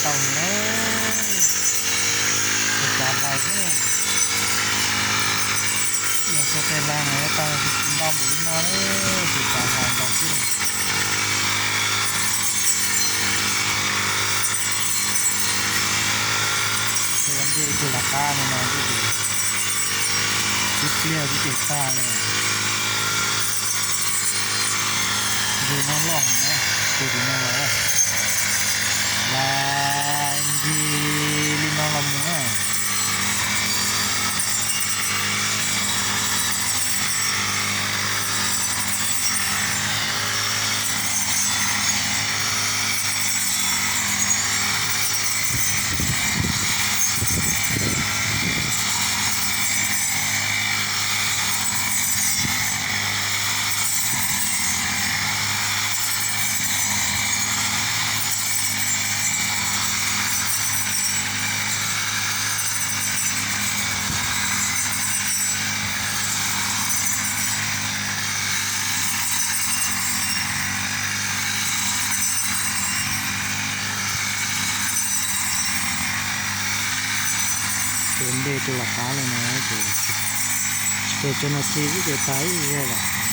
Tau na, ces tsav hlais xwb. Yog txog tej hlais no tau tsis ntau npaum li no, ces tsav hlais ntau xwb. Ua ntej ib tug laj qab no no xwb ces ib pliag xwb ces tag li. Ntses no loj na, tus tim no los lais ncig li no los mus na. Ces ntej tus laj qab li no ces tsis pes tsawg nas this xwb ces tag ib zej lawm.